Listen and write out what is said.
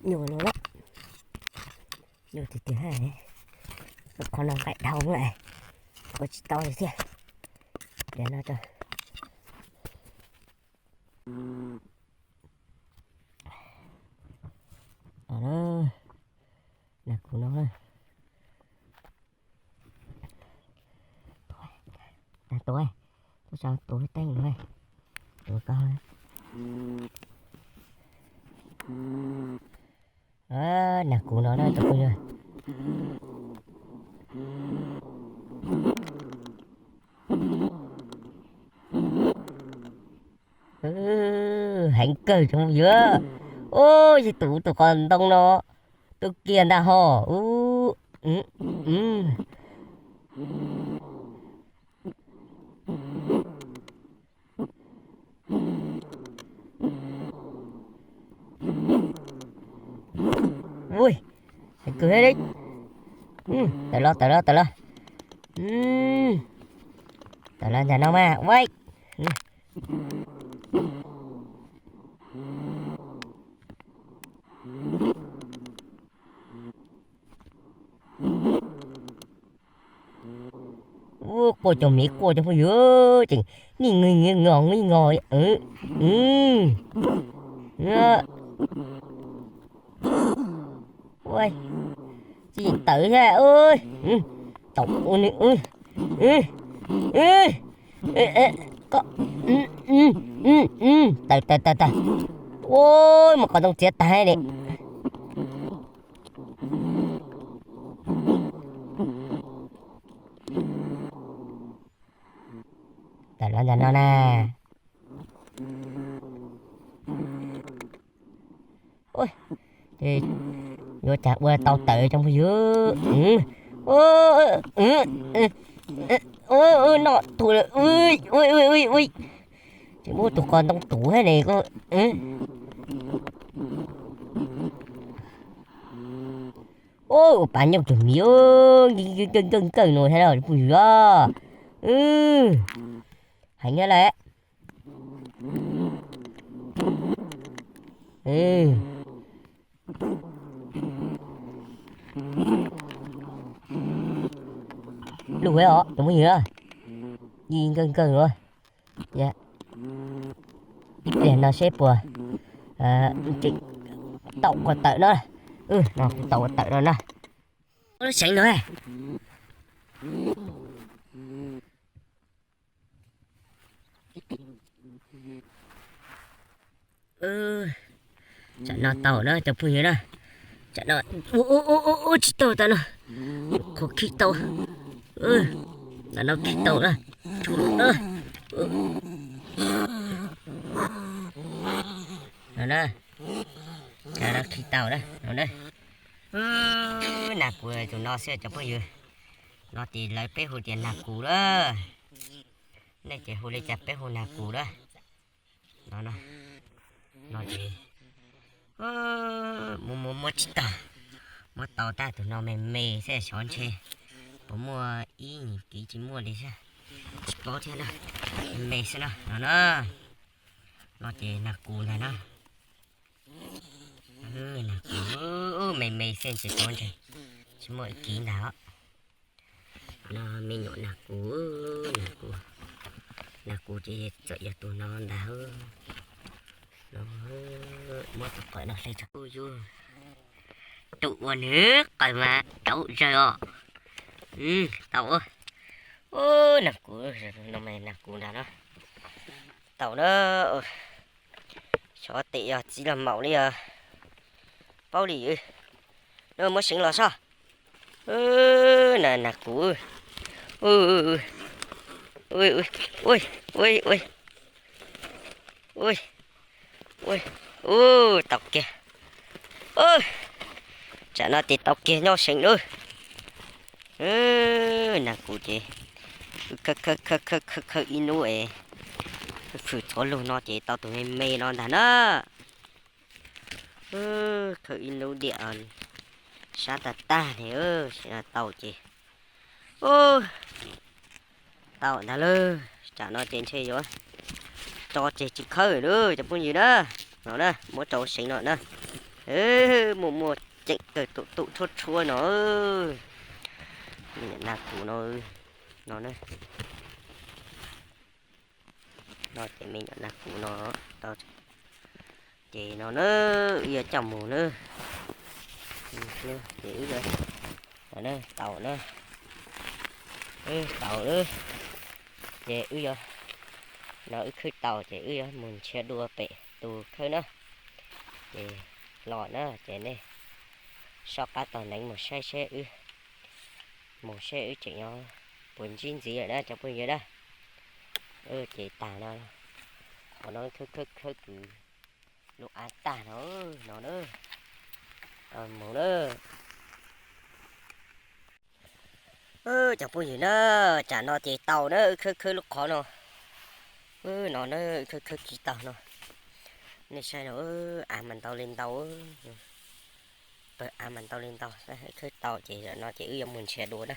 Nyuaj no na, nyuaj tiag tiag. Qhov no nqaim dhau lawm, ua tsis tau li thiab. Tias no tso. Nag kub no, tag tua, tuaj sau tua teeb no, tua koj. Nag kub no na tus phooj ywg. Heev kawg tsoom phooj ywg. Ub, yog tus tus qos ntoo no tuaj kiag ntag hos. Ub, ui, heev kawg li. Tawm los, tawm los, tawm los. Tawm los ntawm no mas ua. Ub, quaj cov miv quaj cov phooj ywg, tseem nij nij nij ngo nij ngo. Tsis tawm thiab. Tau ua ni. Tawm tawm tawm tawm. Ua, muab qos ntoo txiav tag li. Tawm los ntawm no na. Yuav cas ua tau tawm tsoom phooj ywg. No tu, ua, tsis muaj tus qos ntoo tus thiab ne. Ua, pas nyob tus miv, nkawj nkawj nkawj no thiab los phooj ywg. Heev thiab lawm. Lub ua os cov phooj ywg, nkawj nkawj no. Ib pliag no seb puas tau ua tawm no. No kuv tau ua tawm no na. Lub seev no. Tsam no tau na cov phooj ywg na. Tsam no, ua tsis tau tas no. Qhov khi tau. Tsam no khi tau na. No na. Tsam no khi tau na no na. Nag kub tus no xwb cov phooj ywg. No ces lawv peb hu tias nag kub lawm. Nej ces hu li cas peb hu nag kub lawm. No, no ces muab muab muab tsis tau. Muab tau tag tus no me me xwb, xyov ntshe puas muaj ib nyuag kiv tsis muaj li thiab. Tsis paub thiab na. Me me xwb na no na. No ces nag kub ntag na. Nag kub me me xwb, tsis paub ntshe tsis muaj ib kiv ntag os. No me nyuam nag kub, nag kub, nag kub ces txawm yog tus no ntag. Muab tus qaws no hle tso. Tus ua nws qaws mas rau zawg os. Tau. Nag kub, no mas nag kub ntag no. Tau na. Xyov tes yog txiv los maum li os. Paub li. No muab seev los sob. Nag kub. Ui, ui, ui, ui, ui, ui, ui, tau kiag. Tsam no ces tau kiag nyob seev lawm. Nag kub ces khawb khawb ib hnub es, khwv txhua lug no ces tau tus me me no ntag na. Khawb ib hnub diam sab tag tag li, tau ces tau ntag lauj. Tsam no ces ntshe yuav tso tseg tsis khawb lawm cov phooj ywg na. No na, muab rau seev no na. Muaj muaj ceem kawg, tum tum tshuab tshuab no. Me nyuam nag kuv no, no na. No ces me nyuam nag kuv no tau. Ces no na, wb yuav coj mus na. Ces wb yuav, no na, tau na. Wb tau na. Ces wb yuav, no wb khawb tau ces wb yuav mus nrhiav dua pem tus khawb na. Ces los na ces nej soj qab tos neev mus saib seb wb, mus seb wb tseem yuav puas ntsib ntxiv lawm na cov phooj ywg na. Ces tag no, qhov no khawb khawb khawb kwv lub av tag no, no na. Mus na. Cov phooj ywg na, tsam no ces tau na, wb khawb khawb lub qhov no. No na, wb khawb khawb tsis tau no. Nej saib no, av mas ntau li ntau. Pawg av mas ntau li ntau, wb khawb tau ces zaum no ces wb yuav mus nrhiav dua na.